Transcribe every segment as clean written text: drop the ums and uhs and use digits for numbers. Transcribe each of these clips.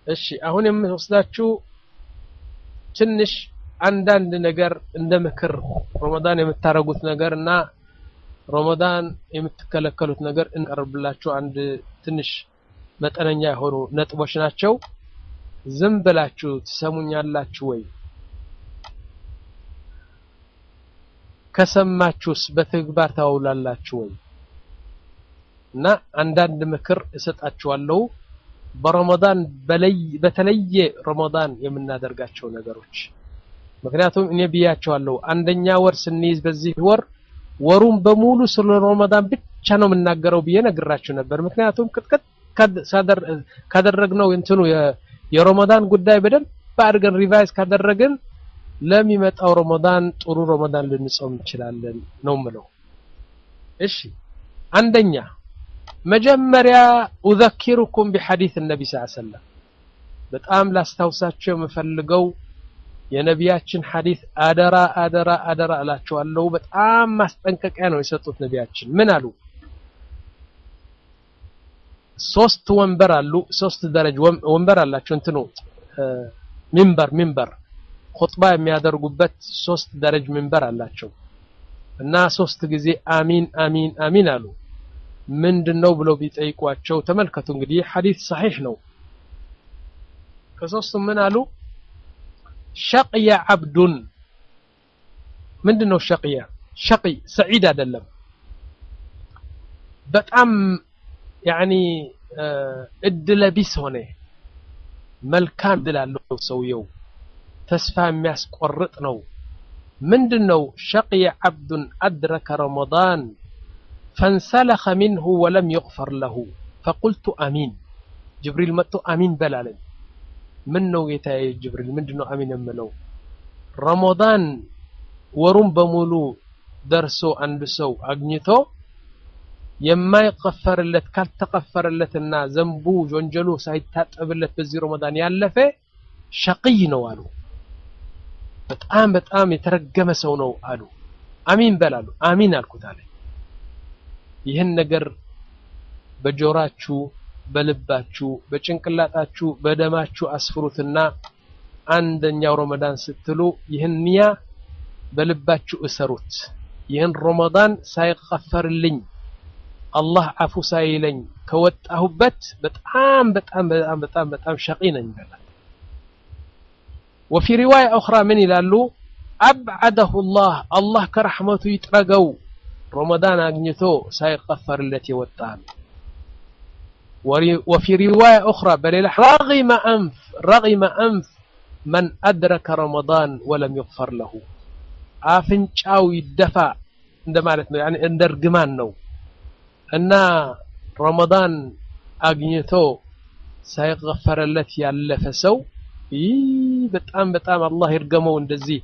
እሺ አሁን የምወስዳችሁ ትንሽ አንዳንድ ነገር እንደ ምክር ረመዳን የምታረጉት ነገርና ረመዳን የምትከለከሉት ነገር እንቀርብላችሁ አንድ ትንሽ መጠነኛ የሆኑ ነጥቦች ናቸው። ዝም ብላችሁ ትሰሙኛላችሁ ወይ? ከሰማችሁስ በተግባር ታውላላችሁ ወይ? እና አንዳንድ ምክር እሰጣችኋለሁ በረመዳን በተለየ ረመዳን የምናደርጋቸው ነገሮች። ምክንያቱም እኔ ብያቸዋለሁ አንደኛ ወር ስንይዝ በዚህ ወር ወሩን በሙሉ ስለ ረመዳን ብቻ ነው የምናገረው ብዬ ነግራችሁ ነበር። ምክንያቱም ቅጥቅጥ ካደረግነው እንትኑ የረመዳን ጉዳይ በደንብ አድርገን revise ካደረግን ለሚመጣው ረመዳን ጥሩ ረመዳን ልንጾም እንችላለን ነው የምለው። እሺ አንደኛ መጀመሪያ أذكركم بحديث النبي صلى الله عليه وسلم። በጣም ላስታውሳችሁ የምፈልገው የነቢያችን ሐዲስ አደራ አደራ አደራ እላችኋለሁ። በጣም ማስጠንቀቂያ ነው የሰጡት ነቢያችን። ምን አሉ? ሶስት ወንበር አሉ፣ ሶስት ደረጃ ወንበር አላቸው። እንትኑ ሚንበር ኹጥባ የሚያደርጉበት ሶስት ደረጃ ሚንበር አላቸው እና ሶስት ጊዜ አሚን አሚን አሚን አሉ። ምንድነው ብለው ቢጠይቋቸው ተመልከቱ እንግዲህ ሐዲስ ሰሒህ ነው። ከሶስቱም ምን አሉ? ሸቅየ ዓብዱን። ምንድነው ሸቅየ? ሸቂ ሰዒድ አይደለም። በጣም ያኒ እድለ ቢስ ሆነ፣ መልካም እድል አለው ሰውየው፣ ተስፋ የሚያስቆርጥ ነው። ምንድነው? ሸቅየ ዓብዱን አድረከ ረመዳን ፈንሰለኸ ሚንሁ ወለም ይغፈር ለሁ ፈቁልቱ አሚን። ጅብሪል መጥቶ አሚን በል አለኝ። ምን ነው ጌታዬ ጅብሪል ምንድነው አሚን የምለው? ረመዳን ወሩን በሙሉ ደርሶ አንድ ሰው አግኝቶ የማይቀፈርለት ካልተቀፈረለትና ዘንቡ ወንጀሉ ሳይታጠብለት በዚህ ረመዳን ያለፈ ሸቅይ ነው አሉ። በጣም በጣም የተረገመ ሰው ነው አሉ። አሚን በል አሉ። አሚን አልኩት አለ። ይህን ነገር በጆራችሁ በልባችሁ በጭንቅላታችሁ በደማችሁ አስፍሩትና አንደኛው ረመዳን ስትሉ ይህን ንያ በልባችሁ እሰሩት። ይህን ረመዳን ሳይቀፈርልኝ አላህ አፉ ሳይለኝ ከወጣሁበት በጣም በጣም በጣም በጣም በጣም ሸቂ ነኝ ይላል። ወፊ ሪዋያ ኡኽራ ምን ይላሉ? አብዓደሁ ላህ አላህ ከረሕመቱ ይጥረገው ረመዳን አግኝቶ ሳይቀፈርለት ይወጣል። وفي رواية أخرى بل رغم أنف رغم أنف من أدرك رمضان ولم يغفر له። አፍንጫው ይደፋ እንደማለት ነው፣ يعني እንደ እርግማን ነው። እና ረመዳን አግኝቶ ሳይገፈርለት ያለፈ ሰው በጣም በጣም አላህ ይርገመው። እንደዚህ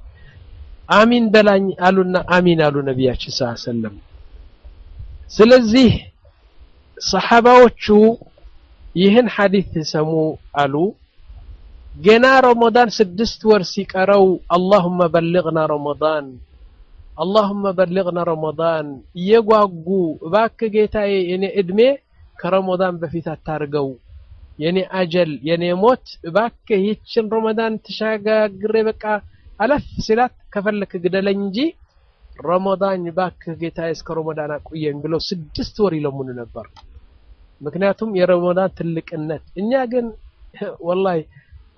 አሚን በላኝ አሉና አሚን አሉ ነቢያችን ሰለላሁ ዐለይሂ ወሰለም። ስለዚህ ሰሐባዎቹ ይህን ሐዲስ ሲሰሙ አሉ ገና ረመዳን 6 ወር ሲቀረው አላሁመ በልግና ረመዳን አላሁመ በልግና ረመዳን እየጓጉ እባክህ ጌታዬ የኔ እድሜ ከረመዳን በፊት አታርገው፣ የኔ አጀል የኔ ሞት እባክህ ይህችን ረመዳን ተሻጋግሬ በቃ አለፍ ሲላት ከፈለክ ግደለኝ እንጂ ረመዳን እባክህ ጌታዬ እስከ ረመዳን አቆየኝ ብለው 6 ወር ይለምኑ ነበር። ምክንያቱም የረመዳን ትልቅነት። እኛ ግን ወላሂ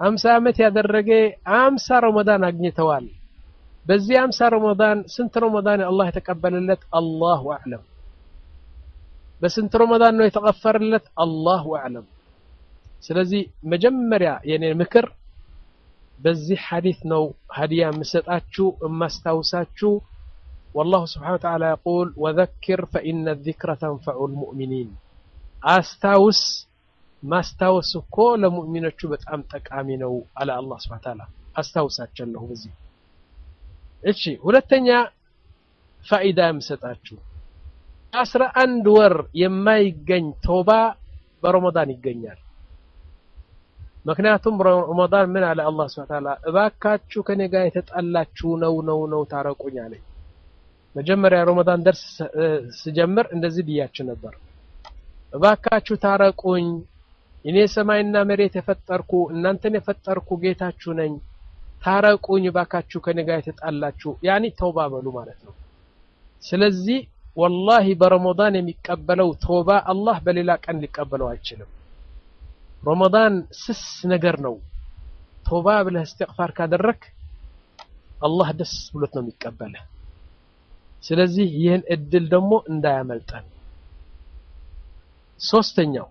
50 ዓመት ያደረገ 50 ረመዳን አግኝተዋል። በዚህ 50 ረመዳን ስንት ረመዳን አላህ የተቀበለለት? አላሁ አዕለም። በስንት ረመዳን ነው የተቀፈረለት? አላሁ አዕለም። ስለዚህ መጀመሪያ የኔ ምክር በዚህ ሐዲስ ነው ሀዲያ የምሰጣችሁ የማስታውሳችሁ። ወላሁ ስብሓነሁ ወተዓላ የቁል ወዘኪር ፈኢነ ዚክረ ተንፈዑል ሙእሚኒን። አስታውስ፣ ማስታወስ እኮ ለሙእሚኖቹ በጣም ጠቃሚ ነው አለ አላህ ስብሓነሁ ወተዓላ። አስታውሳቸዋለሁ በዚህ። እሺ ሁለተኛ ፋኢዳ የምሰጣችሁ 11 ወር የማይገኝ ቶባ በረመዳን ይገኛል። ምክንያቱም ረመዳን ምን አለ አላህ ስብሓነሁ ወተዓላ እባካችሁ ከኔ ጋር የተጣላችሁ ነው ነው ነው ታረቁኝ አለ። መጀመሪያ ረመዳን ደርስ ስጀምር እንደዚህ ብያችሁ ነበር። እባካችሁ ታረቁኝ፣ እኔ ሰማይና መሬት የፈጠርኩ እናንተን የፈጠርኩ ጌታችሁ ነኝ፣ ታረቁኝ ባካችሁ ከኔ ጋር የተጣላችሁ፣ ያኒ ተውባ በሉ ማለት ነው። ስለዚህ ወላሂ በረመዳን የሚቀበለው ተውባ አላህ በሌላ ቀን ሊቀበለው አይችልም። ረመዳን ስስ ነገር ነው። ተውባ ብለህ እስትግፋር ካደረክ አላህ ደስ ብሎት ነው የሚቀበልህ። ስለዚህ ይህን እድል ደግሞ እንዳያመልጠን። ሶስተኛው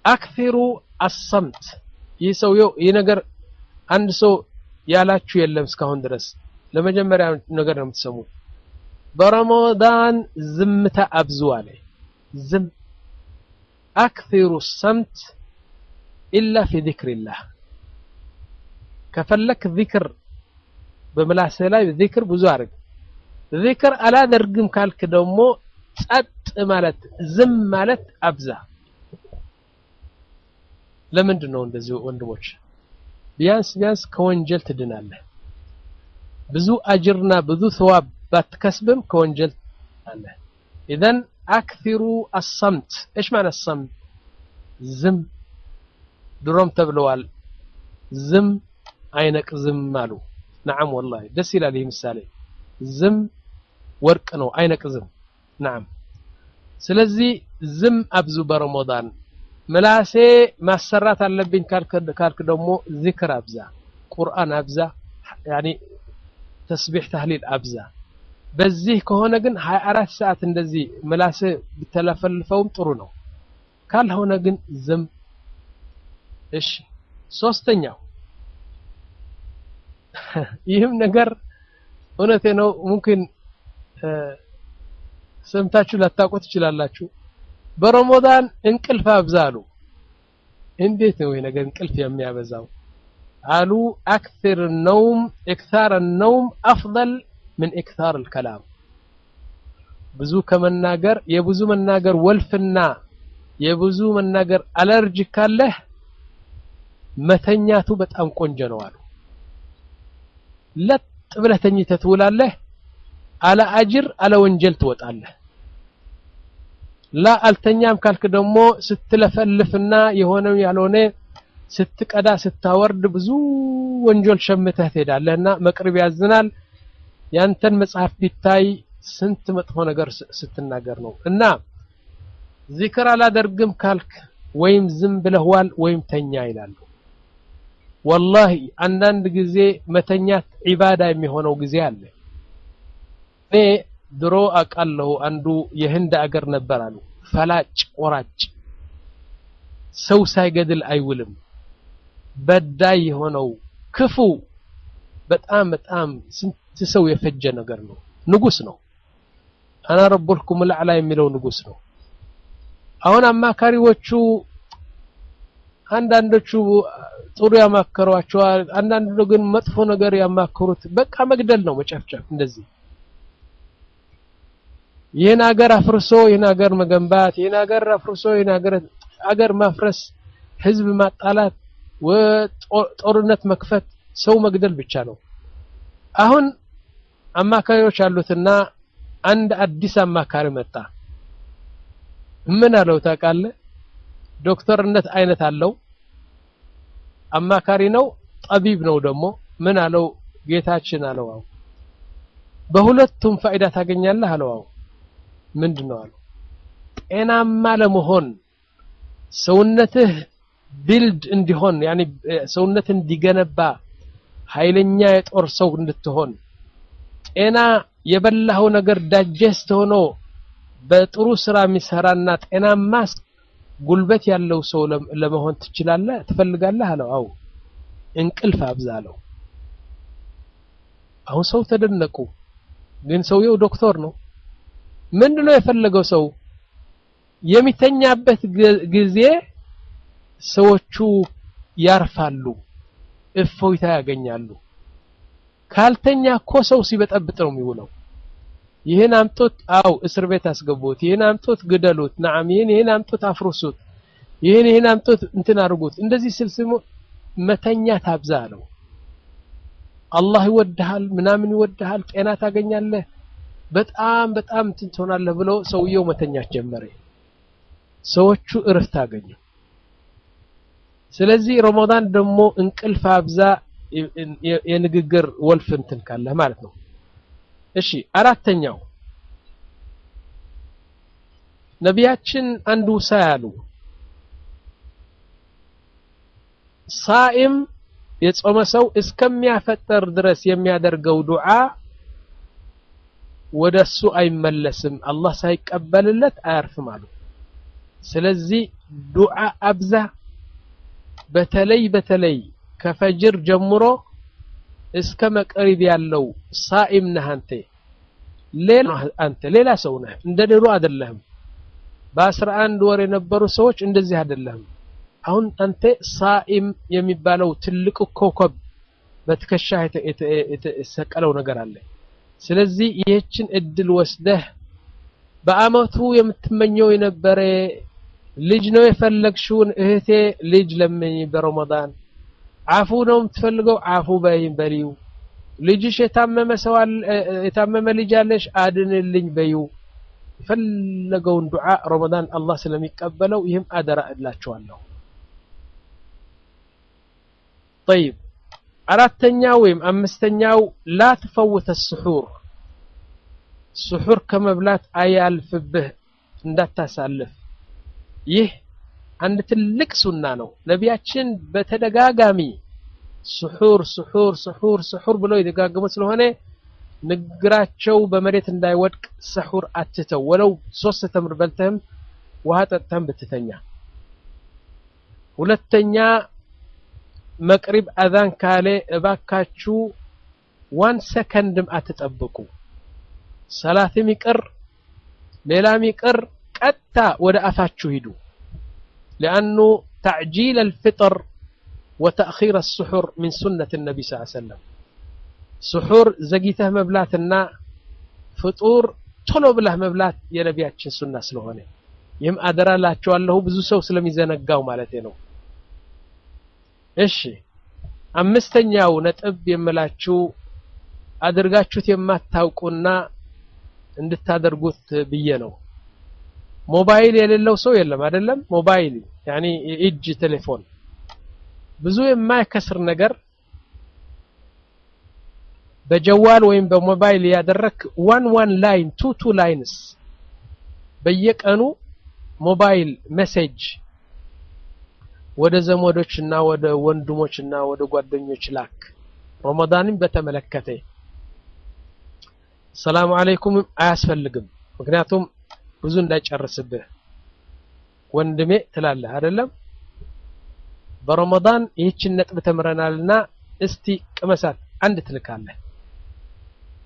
አክፊሩ አሰምት። ይህ ሰውየው ይህ ነገር አንድ ሰው ያላችሁ የለም እስካሁን ድረስ ለመጀመሪያ ነገር ነው የምትሰሙት። በረመዳን ዝምታ አብዙ አለ። ዝም أكثروا الصمت إلا في ذكر الله። ከፈለክ ዚክር በምላስህ ላይ ዚክር ብዙ አድርግ። ዚክር አላደርግም ካልክ ደግሞ ጸጥ ማለት ዝም ማለት አብዛ። ለምንድን ነው እንደዚህ ወንድሞች? ቢያንስ ቢያንስ ከወንጀል ትድናለህ። ብዙ አጅርና ብዙ ሰዋብ ባትከስብም ከወንጀል ትድናለህ። إذن أكثروا الصمت። እሽ ማለት صمت ዝም፣ ድሮም ተብለዋል። ዝም አይነቅዝም አሉ። نعم والله ደስ ይላል ይህ ምሳሌ። ዝም ወርቅ ነው አይነቅዝም። نعم። ስለዚህ ዝም አብዙ በረመዳን። ምላሴ ማሰራት አለብኝ ካልክ ደግሞ ዚክር አብዛ፣ ቁርአን አብዛ፣ يعني ተስቢሕ ተህሊል አብዛ። በዚህ ከሆነ ግን 24 ሰዓት እንደዚህ ምላሴ ብተለፈልፈውም ጥሩ ነው። ካልሆነ ግን ዝም። እሺ ሶስተኛው ይህም ነገር እውነቴ ነው። ሙምኪን ሰምታችሁ ላታውቁ ትችላላችሁ። በረመዳን እንቅልፍ አብዛ አሉ። እንዴት ነው ይሄ ነገር እንቅልፍ የሚያበዛው አሉ? أكثر النوم إكثار النوم أفضل من إكثار الكلام። ብዙ ከመናገር የብዙ መናገር ወልፍና የብዙ መናገር አለርጂ ካለህ መተኛቱ በጣም ቆንጆ ነው አሉ። ለጥ ብለህ ተኝተህ ትውላለህ። አለ አጅር አለ ወንጀል ትወጣለህ። ላ አልተኛም ካልክ ደግሞ ስትለፈልፍና የሆነው ያልሆነ ስትቀዳ ስታወርድ ብዙ ወንጀል ሸምተህ ትሄዳለህና መቅረብ ያዝናል። ያንተን መጽሐፍ ቢታይ ስንት መጥፎ ነገር ስትናገር ነው። እና ዚክር አላደርግም ካልክ ወይም ዝም ብለህዋል ወይም ተኛ ይላሉ። ወላሂ አንዳንድ ጊዜ መተኛት ዒባዳ የሚሆነው ጊዜ አለ። እኔ ድሮ አውቃለሁ አንዱ የህንድ አገር ነበር አሉ። ፈላጭ ቆራጭ ሰው ሳይገድል አይውልም። በዳይ የሆነው ክፉ በጣም በጣም ስንት ሰው የፈጀ ነገር ነው። ንጉስ ነው። አና ረቡልኩም ልአዕላ የሚለው ንጉስ ነው። አሁን አማካሪዎቹ አንዳንዶቹ ጥሩ ያማከሯቸዋል፣ አንዳንዱ ግን መጥፎ ነገር ያማከሩት በቃ መግደል ነው፣ መጨፍጨፍ። እንደዚህ ይህን ሀገር አፍርሶ ይህን ሀገር መገንባት፣ ይህን ሀገር አፍርሶ ይህን ሀገር ማፍረስ፣ ህዝብ ማጣላት፣ ጦርነት መክፈት፣ ሰው መግደል ብቻ ነው። አሁን አማካሪዎች አሉትና አንድ አዲስ አማካሪ መጣ። ምን አለው ታውቃለህ? ዶክተርነት አይነት አለው፣ አማካሪ ነው፣ ጠቢብ ነው ደግሞ። ምን አለው? ጌታችን አለው፣ አዎ በሁለቱም ፋይዳ ታገኛለህ አለው። አዎ ምንድን ነው አለው? ጤናማ ለመሆን ሰውነትህ ቢልድ እንዲሆን ያኒ ሰውነትህ እንዲገነባ ኃይለኛ የጦር ሰው እንድትሆን ጤና የበላኸው ነገር digest ሆኖ በጥሩ ስራ የሚሰራና ጤናማ ጉልበት ያለው ሰው ለመሆን ትችላለህ ትፈልጋለህ አለው። አዎ እንቅልፍ አብዛ አለው። አሁን ሰው ተደነቁ። ግን ሰውየው ዶክተር ነው። ምንድነው የፈለገው ሰው የሚተኛበት ጊዜ ሰዎቹ ያርፋሉ፣ እፎይታ ያገኛሉ። ካልተኛ እኮ ሰው ሲበጠብጥ ነው የሚውለው። ይህን አምጡት፣ አው እስር ቤት አስገቡት፣ ይህን አምጡት ግደሉት፣ نعم ይህን አምጡት አፍርሱት፣ ይህን አምጡት እንትን አድርጉት። እንደዚህ ስልስሙ መተኛት አብዛ አለው። አላህ ይወድሃል፣ ምናምን ይወድሃል፣ ጤና ታገኛለህ፣ በጣም በጣም እንትን ትሆናለህ ብሎ ሰውየው መተኛት ጀመረ። ሰዎቹ እረፍት አገኙ። ስለዚህ ረመዳን ደግሞ እንቅልፍ አብዛ፣ የንግግር ወልፍ እንትን ካለ ማለት ነው። እሺ አራተኛው ነቢያችን አንዱ ሳያሉ ሳኢም የጾመ ሰው እስከሚያፈጥር ድረስ የሚያደርገው ዱዓ ወደሱ አይመለስም፣ አላህ ሳይቀበልለት አያርፍም አሉ። ስለዚህ ዱዓ አብዛ። በተለይ በተለይ ከፈጅር ጀምሮ እስከ መቅሪብ ያለው ሳኢም ነህ አንተ፣ ሌላ አንተ ሌላ ሰው ነህ፣ እንደ ድሮ አይደለህም። በ11 ወር የነበሩ ሰዎች እንደዚህ አይደለህም። አሁን አንተ ሳኢም የሚባለው ትልቅ ኮከብ በትከሻ የተሰቀለው ነገር አለ። ስለዚህ ይህችን እድል ወስደህ በአመቱ የምትመኘው የነበረ ልጅ ነው የፈለግሽውን እህቴ ልጅ ለምኝ በረመዳን። አፉ ነው የምትፈልገው አፉ በይ በሊው። ልጅሽ የታመመ ሰው የታመመ ልጅ አለሽ አድንልኝ በይው። የፈለገውን ዱዓ ረመዳን አላህ ስለሚቀበለው ይህም አደራ እላችኋለሁ። طيب አራተኛው ወይም አምስተኛው ላ ትፈውተ ስሑር፣ ስሑር ከመብላት አያልፍብህ እንዳታሳልፍ። ይህ አንድ ትልቅ ሱና ነው። ነቢያችን በተደጋጋሚ ስሑር ስሑር ስሑር ስሑር ብለው የደጋገሙ ስለሆነ ንግራቸው በመሬት እንዳይወድቅ ስሑር አትተው። ወለው 3 ተምር በልተህም ውሃ ጠጥተህም ብትተኛ። ሁለተኛ መቅሪብ አዛን ካለ እባካችሁ 1 ሰከንድም አትጠብቁ። ሰላትም ይቅር ሌላም ይቅር ቀጥታ ወደ አፋችሁ ሂዱ። لأنه تعجيل الفطر وتأخير السحور من سنة النبي صلى الله عليه وسلم። ስሑር ዘግይተህ መብላትና ፍጡር ቶሎ ብለህ መብላት የነቢያችን ሱና ስለሆነ ይህም አደራ እላችኋለሁ፣ ብዙ ሰው ስለሚዘነጋው ማለት ነው። እሺ አምስተኛው ነጥብ የምላችሁ አድርጋችሁት የማታውቁና እንድታደርጉት ብዬ ነው። ሞባይል የሌለው ሰው የለም አይደለም? ሞባይል ያኒ የእጅ ቴሌፎን ብዙ የማይከስር ነገር በ جوال ወይም በሞባይል ያደረክ 1 1 line 2 2 lines በየቀኑ ሞባይል message ወደ ዘመዶችና ወደ ወንድሞችና ወደ ጓደኞች ላክ። ረመዳንን በተመለከተ ሰላም አለይኩም አያስፈልግም፣ ምክንያቱም ብዙ እንዳይጨርስብህ ወንድሜ ትላለህ አይደለም? በረመዳን ይህችን ነጥብ ተምረናልና እስቲ ቅመሳት አንድ ትልካለህ።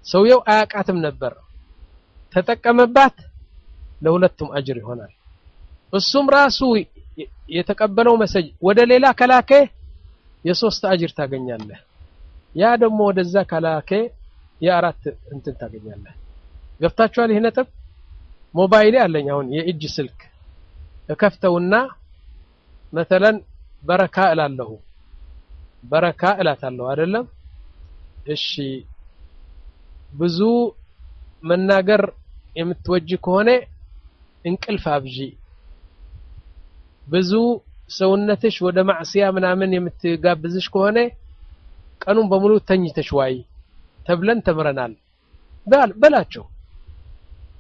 ሰውየው አያውቃትም ነበር፣ ተጠቀመባት፣ ለሁለቱም አጅር ይሆናል። እሱም ራሱ የተቀበለው መሰጅ ወደ ሌላ ከላከ የ3 አጅር ታገኛለህ። ያ ደግሞ ወደዛ ከላከ የ4 እንትን ታገኛለህ። ገብታችኋል? ይህ ነጥብ ሞባይሌ አለኝ አሁን የእጅ ስልክ እከፍተውና መተለን በረካ እላለሁ፣ በረካ እላታለሁ አይደለም? እሺ ብዙ መናገር የምትወጂ ከሆነ እንቅልፍ አብዢ። ብዙ ሰውነትሽ ወደ ማዕሲያ ምናምን የምትጋብዝሽ ከሆነ ቀኑን በሙሉ ተኝተሽ ዋይ ተብለን ተምረናል በላቸው።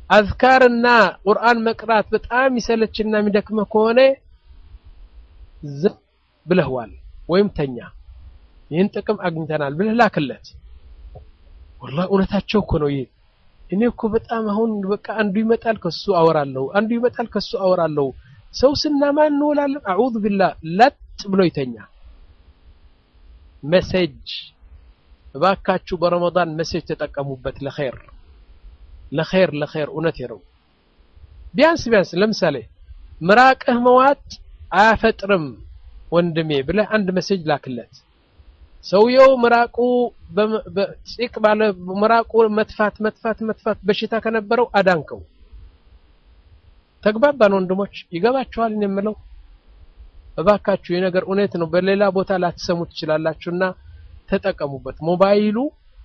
አዝካርና ቁርአን መቅራት በጣም ይሰለችና የሚደክምህ ከሆነ ዝም ብለህዋል ወይም ተኛ፣ ይህን ጥቅም አግኝተናል ብለህ ላክለት። ወላሂ እውነታቸው እኮ ነው። ይሄ እኔ እኮ በጣም አሁን በቃ አንዱ ይመጣል ከሱ አወራለሁ፣ አንዱ ይመጣል ከሱ አወራለሁ፣ ሰው ስናማ እንውላለን። አዑዙ ቢላህ ለጥ ብሎ ይተኛ። message እባካችሁ በረመዳን message ተጠቀሙበት ለኸይር ለኸይር ለኸይር። እውነት ነው። ቢያንስ ቢያንስ ለምሳሌ ምራቅህ መዋጥ አያፈጥርም ወንድሜ ብለህ አንድ message ላክለት። ሰውየው ምራቁ በጽቅ ባለ ምራቁ መጥፋት መጥፋት መጥፋት በሽታ ከነበረው አዳንከው። ተግባባን ወንድሞች? ይገባችኋል የምለው? እባካችሁ የነገር እውነት ነው። በሌላ ቦታ ላትሰሙ ትችላላችሁና ተጠቀሙበት። ሞባይሉ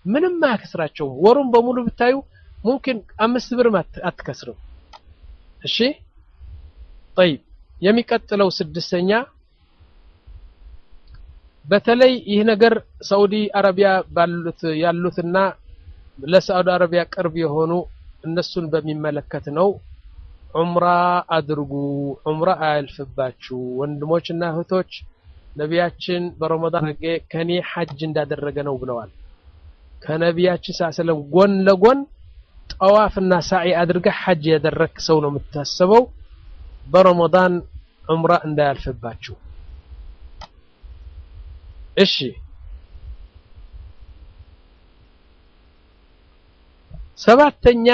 ምንም አያከስራቸውም። ወሩን በሙሉ ብታዩ ሙምኪን 5 ብርም አትከስርም። እሺ طيب የሚቀጥለው ስድስተኛ በተለይ ይህ ነገር ሳውዲ አረቢያ ባሉት ያሉትና ለሳውዲ አረቢያ ቅርብ የሆኑ እነሱን በሚመለከት ነው። ዑምራ አድርጉ፣ ዑምራ አያልፍባችሁ ወንድሞችና እህቶች። ነቢያችን በረመዳን ከኔ ሐጅ እንዳደረገ ነው ብለዋል። ከነቢያችን ሰለም ጎን ለጎን ጠዋፍና ሳዒ አድርገህ ሐጅ ያደረክ ሰው ነው የምታሰበው። በረመዳን ዑምራ እንዳያልፍባችሁ። እሺ ሰባተኛ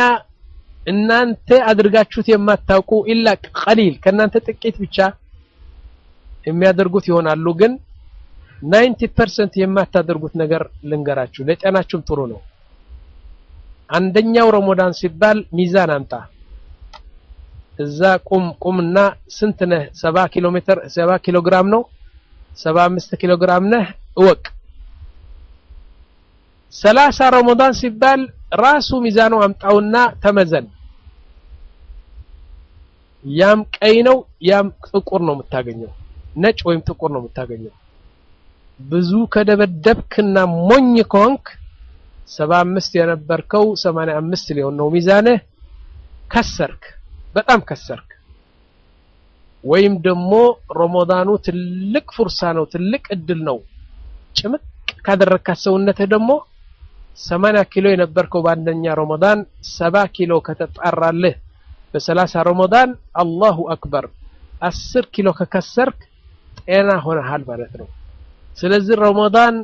እናንተ አድርጋችሁት የማታውቁ ኢላ ቀሊል ከእናንተ ጥቂት ብቻ የሚያደርጉት ይሆናሉ፣ ግን 90% የማታደርጉት ነገር ልንገራችሁ፣ ለጤናችሁም ጥሩ ነው። አንደኛው ረመዳን ሲባል ሚዛን አምጣ። እዛ ቁም ቁምና ስንት ነህ? 7 ኪሎ ሜትር 7 ኪሎ ግራም ነው 75 ኪሎ ግራም ነህ እወቅ። 30 ረመዳን ሲባል ራሱ ሚዛኑ አምጣውና ተመዘን። ያም ቀይ ነው ያም ጥቁር ነው የምታገኘው፣ ነጭ ወይም ጥቁር ነው የምታገኘው። ብዙ ከደበደብክና ሞኝ ከሆንክ 75 የነበርከው 85 ሊሆን ነው ሚዛንህ። ከሰርክ፣ በጣም ከሰርክ። ወይም ደግሞ ረመዳኑ ትልቅ ፉርሳ ነው፣ ትልቅ እድል ነው። ጭምቅ ካደረካት ሰውነትህ ደግሞ 80 ኪሎ የነበርከው በአንደኛ ረመዳን 70 ኪሎ ከተጣራልህ በ30 ረመዳን አላሁ አክበር 10 ኪሎ ከከሰርክ ጤና ሆነሃል ማለት ነው። ስለዚህ ረመዳን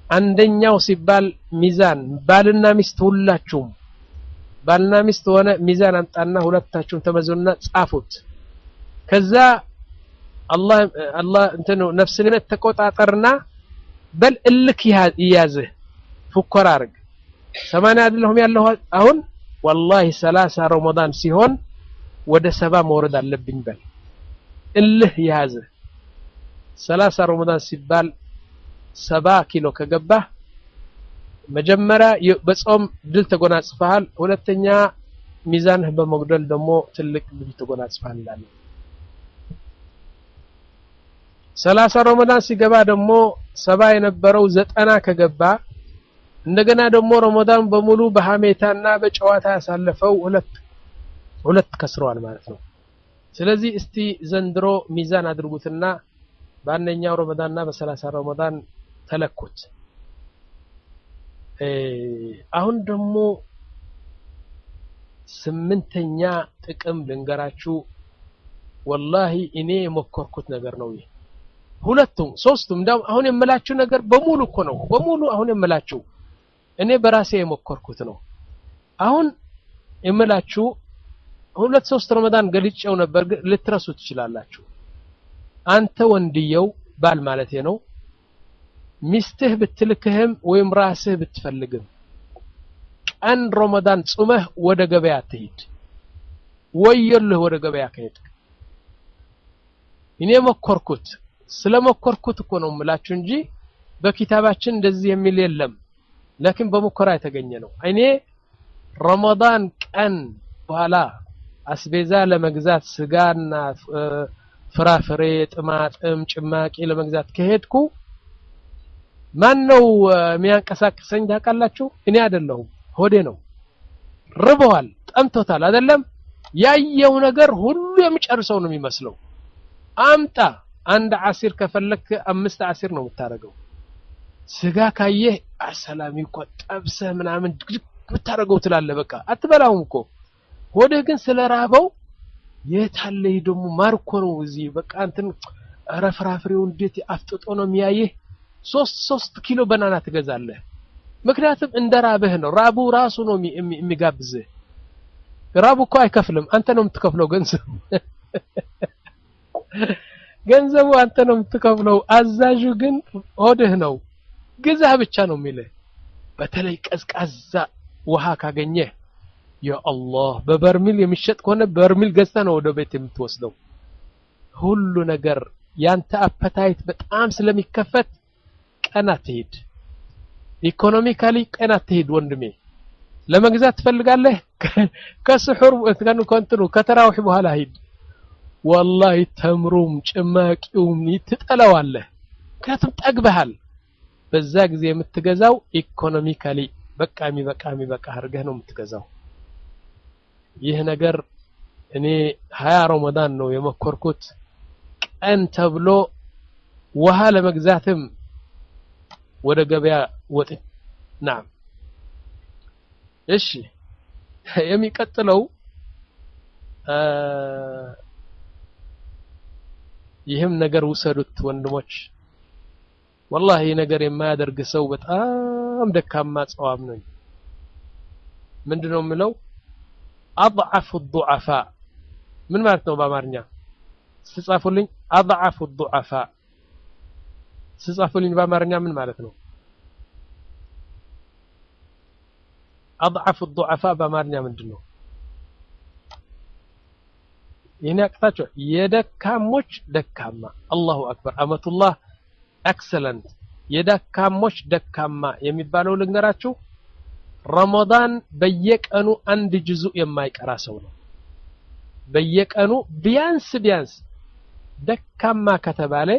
አንደኛው ሲባል ሚዛን ባልና ሚስት ሁላችሁም ባልና ሚስት ሆነ ሚዛን አምጣና ሁለታችሁም ተመዘኑና ጻፉት። ከዛ አላህ አላህ እንትኑ ነፍስን ተቆጣጠርና በል እልክ ይያዝህ ፉከራ አድርግ። 80 አይደለሁም ያለው አሁን ወላሂ 30 ረመዳን ሲሆን ወደ 70 መውረድ አለብኝ በል እልህ ያዝህ። 30 ረመዳን ሲባል 70 ኪሎ ከገባህ መጀመሪያ በጾም ድል ተጎናጽፈሃል፣ ሁለተኛ ሚዛንህ በመጉደል ደግሞ ትልቅ ድል ተጎናጽፈሃል እንላለን። 30 ረመዳን ሲገባ ደግሞ 70 የነበረው 90 ከገባ እንደገና ደግሞ ረመዳን በሙሉ በሐሜታና በጨዋታ ያሳለፈው ሁለት ከስረዋል ማለት ነው። ስለዚህ እስቲ ዘንድሮ ሚዛን አድርጉትና በአንደኛው ረመዳንና በ30 ረመዳን ተለኩት። አሁን ደግሞ ስምንተኛ ጥቅም ልንገራችሁ። ወላሂ እኔ የሞከርኩት ነገር ነው ይሄ። ሁለቱም ሶስቱም እንዳውም አሁን የምላችሁ ነገር በሙሉ እኮ ነው፣ በሙሉ አሁን የምላችሁ እኔ በራሴ የሞከርኩት ነው። አሁን የምላችሁ ሁለት ሶስት ረመዳን ገልጬው ነበር፣ ልትረሱ ትችላላችሁ። አንተ ወንድየው ባል ማለት ነው፣ ሚስትህ ብትልክህም ወይም ራስህ ብትፈልግም ቀን ረመዳን ጾመህ ወደ ገበያ አትሂድ። ወየልህ ወደ ገበያ ከሄድክ። እኔ ሞከርኩት፣ ስለሞከርኩት እኮ ነው የምላችሁ እንጂ በኪታባችን እንደዚህ የሚል የለም። لكن በሙከራ የተገኘ ነው። እኔ ረመዳን ቀን በኋላ አስቤዛ ለመግዛት ስጋና ፍራፍሬ፣ ጥማጥም፣ ጭማቂ ለመግዛት ከሄድኩ ማን ነው የሚያንቀሳቅሰኝ ታውቃላችሁ? እኔ አይደለሁም፣ ሆዴ ነው። ርበዋል፣ ጠምቶታል አይደለም? ያየው ነገር ሁሉ የሚጨርሰው ነው የሚመስለው። አምጣ አንድ عصير ከፈለክ 5 عصير ነው የምታደርገው። ስጋ ካየህ አሰላሚ እኮ ጠብሰህ ምናምን ድግድግ ብታደርገው ትላለህ። በቃ አትበላውም እኮ። ሆድህ ግን ስለራበው የታለ ደግሞ ማርኮ ነው እዚህ በቃ እንትን ኧረ ፍራፍሬው እንዴት አፍጥጦ ነው የሚያየህ። 3 ኪሎ በናና ትገዛለህ። ምክንያቱም እንደራበህ ነው። ራቡ ራሱ ነው የሚጋብዝህ። ራቡ እኮ አይከፍልም፣ አንተ ነው የምትከፍለው ገንዘብ ገንዘቡ አንተ ነው የምትከፍለው። አዛዡ ግን ሆድህ ነው። ግዛ ብቻ ነው የሚልህ። በተለይ ቀዝቃዛ ውሃ ካገኘህ ያ አላህ፣ በበርሚል የሚሸጥ ከሆነ በርሚል ገዝተህ ነው ወደ ቤት የምትወስደው። ሁሉ ነገር ያንተ appetite በጣም ስለሚከፈት ቀና ትሄድ። economically ቀና ትሄድ ወንድሜ። ለመግዛት ትፈልጋለህ? ከስሑር ከንትኑ ከተራዊህ በኋላ ሂድ። ወላሂ ተምሩም ጭማቂውም ትጠላዋለህ። ምክንያቱም ጠግበሃል። በዛ ጊዜ የምትገዛው economically በቃ የሚበቃ የሚበቃ አድርገህ ነው የምትገዛው። ይህ ነገር እኔ 20 ረመዳን ነው የመኮርኩት። ቀን ተብሎ ውሃ ለመግዛትም ወደ ገበያ ወጥ ናም። እሺ የሚቀጥለው ይህም ነገር ውሰዱት ወንድሞች። ወላሂ ይህ ነገር የማያደርግ ሰው በጣም ደካማ ጸዋም ነው። ምንድነው የምለው? አضعፍ الضعفاء ምን ማለት ነው በአማርኛ ስጻፉልኝ? አضعፍ الضعفاء ስጻፉልኝ በአማርኛ ምን ማለት ነው? አضعፍ الضعفاء በአማርኛ ምንድነው? ይህን ያቅታቸው የደካሞች ደካማ። አላሁ አክበር አመቱላህ excellent። የደካሞች ደካማ የሚባለው ልንገራችሁ፣ ረመዳን በየቀኑ አንድ ጅዙእ የማይቀራ ሰው ነው። በየቀኑ ቢያንስ ቢያንስ ደካማ ከተባለ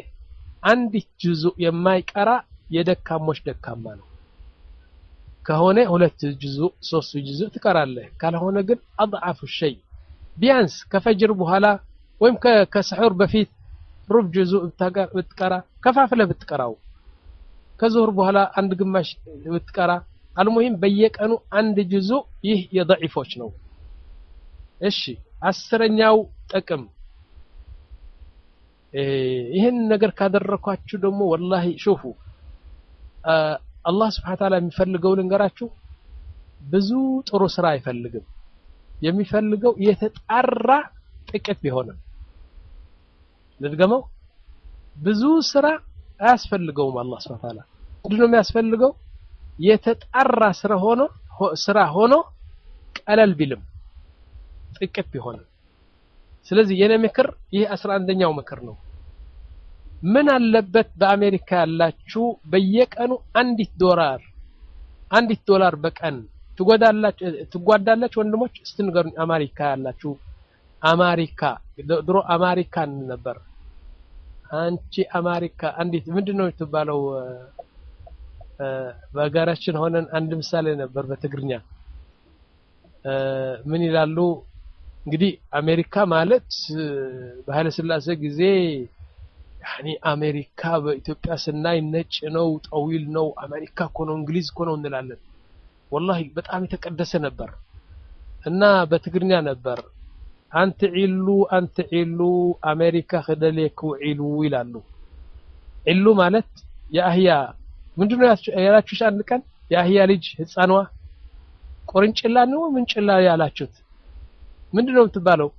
አንድ ጅዙእ የማይቀራ የደካሞች ደካማ ነው። ከሆነ 2 ጅዙእ 3 ጅዙእ ትቀራለህ። ካልሆነ ግን አضعፍ ሸይ ቢያንስ ከፈጅር በኋላ ወይም ከስሑር በፊት ሩብ ጅዙእ ብትቀራ ከፋፍለህ ብትቀራው፣ ከዙሁር በኋላ አንድ ግማሽ ብትቀራ፣ አልሙሂም በየቀኑ አንድ ጅዙእ ይህ የደዒፎች ነው። እሺ 10ኛው ጥቅም ይህን ነገር ካደረኳችሁ ደግሞ ወላሂ ሹፉ አላህ ስብሐ ወተዓላ የሚፈልገው ልንገራችሁ፣ ብዙ ጥሩ ስራ አይፈልግም። የሚፈልገው የተጣራ ጥቂት ቢሆንም። ልድገመው፣ ብዙ ስራ አያስፈልገውም። አላህ ስብሐ ወተዓላ ምንድነው የሚያስፈልገው? የተጣራ ስራ ሆኖ ቀለል ቢልም ጥቂት ቢሆንም። ስለዚህ የኔ ምክር ይህ 11ኛው ምክር ነው። ምን አለበት በአሜሪካ ያላችሁ በየቀኑ አንዲት ዶላር በቀን ትጓዳላችሁ ወንድሞች? እስቲ ንገሩኝ። አሜሪካ ያላችሁ አሜሪካ፣ ድሮ አሜሪካን ነበር። አንቺ አሜሪካ አንዲት ምንድነው የምትባለው? በሀገራችን ሆነን አንድ ምሳሌ ነበር በትግርኛ ምን ይላሉ እንግዲህ አሜሪካ ማለት በኃይለ ሥላሴ ጊዜ ያኒ አሜሪካ በኢትዮጵያ ስናይ ነጭ ነው፣ ጠዊል ነው፣ አሜሪካ እኮ ነው፣ እንግሊዝ እኮ ነው እንላለን። ወላሂ በጣም የተቀደሰ ነበር። እና በትግርኛ ነበር አንተ ዒሉ አንተ ዒሉ አሜሪካ ክደሌክ ዒሉ ይላሉ። ዒሉ ማለት የአህያ ምንድነው ያላችሁት? አንድ ቀን የአህያ ልጅ ህፃኗ ቆርንጭላ ነው ምንጭላ ያላችሁት ምንድነው የምትባለው?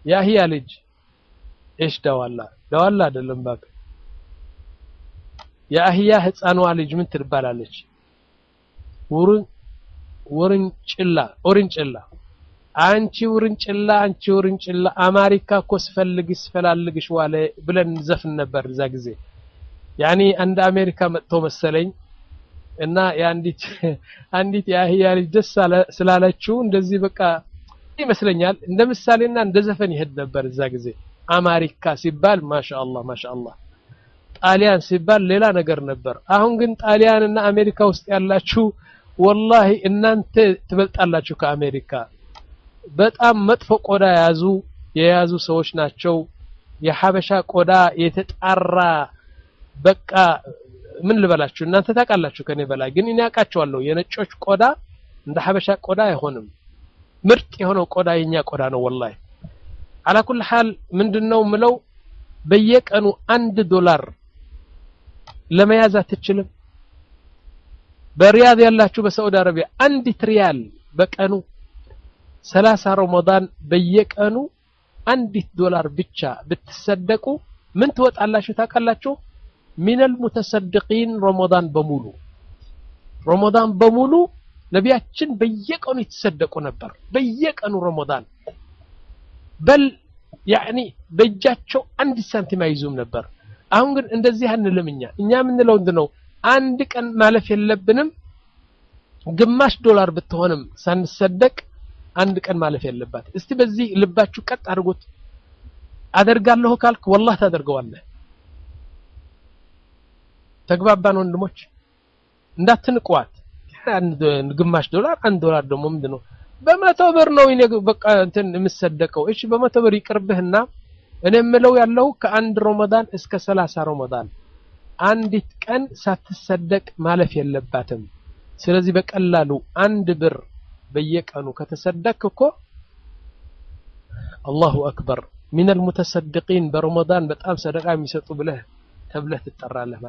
የአህያ ልጅ እሽ ዳዋላ ዳዋላ አይደለም እባክህ። የአህያ ህፃኗ ልጅ ምን ትባላለች? ውርንጭላ ኦርንጭላ። አንቺ ውርንጭላ አንቺ ውርንጭላ አሜሪካ እኮ ስፈልግሽ ስፈላልግሽ ዋለ ብለን ዘፍን ነበር እዛ ጊዜ። ያኒ አንድ አሜሪካ መጥቶ መሰለኝ እና የአንዲት አንዲት የአህያ ልጅ ደስ ስላለችው እንደዚህ በቃ ይመስለኛል እንደ ምሳሌና እንደ ዘፈን ይሄድ ነበር እዛ ጊዜ። አሜሪካ ሲባል ማሻአላህ ማሻአላህ፣ ጣሊያን ሲባል ሌላ ነገር ነበር። አሁን ግን ጣሊያንና አሜሪካ ውስጥ ያላችሁ ወላሂ እናንተ ትበልጣላችሁ ከአሜሪካ። በጣም መጥፎ ቆዳ የያዙ ሰዎች ናቸው። የሐበሻ ቆዳ የተጣራ በቃ ምን ልበላችሁ እናንተ ታውቃላችሁ ከኔ በላይ፣ ግን እኔ አውቃቸዋለሁ። የነጮች ቆዳ እንደ ሐበሻ ቆዳ አይሆንም። ምርጥ የሆነው ቆዳ የኛ ቆዳ ነው ወላሂ። على كل حال ምንድነው ምለው በየቀኑ $1 ለመያዝ አትችልም። በሪያድ ያላችሁ በሳዑዲ አረቢያ 1 ሪያል በቀኑ 30 ረመዳን በየቀኑ $1 ብቻ ብትሰደቁ ምን ትወጣላችሁ ታውቃላችሁ? ሚነል ሙተሰድቂን ረመዳን በሙሉ ረመዳን በሙሉ ነቢያችን በየቀኑ ይተሰደቁ ነበር። በየቀኑ ረመዳን በል ያኒ በእጃቸው 1 ሳንቲም አይዙም ነበር። አሁን ግን እንደዚህ አንልም። እኛ የምንለው ምንድነው? አንድ ቀን ማለፍ የለብንም። ግማሽ ዶላር ብትሆንም ሳንሰደቅ አንድ ቀን ማለፍ የለባት። እስቲ በዚህ ልባችሁ ቀጥ አድርጉት። አደርጋለሁ ካልክ ወላሂ ታደርገዋለህ። ተግባባን ወንድሞች? እንዳትንቋት። ግማሽ ዶላር $1 ደግሞ ምንድነው? በ100 ብር ነው በቃ እንትን የምሰደቀው። እሺ በ100 ብር ይቅርብህና እኔ የምለው ያለው ከአንድ ረመዳን እስከ 30 ረመዳን አንዲት ቀን ሳትሰደቅ ማለፍ የለባትም። ስለዚህ በቀላሉ 1 ብር በየቀኑ ከተሰደክ እኮ አላሁ አክበር ሚነል ሙተሰድቂን በረመዳን በጣም ሰደቃ የሚሰጡ ብለህ ተብለህ ትጠራለህ።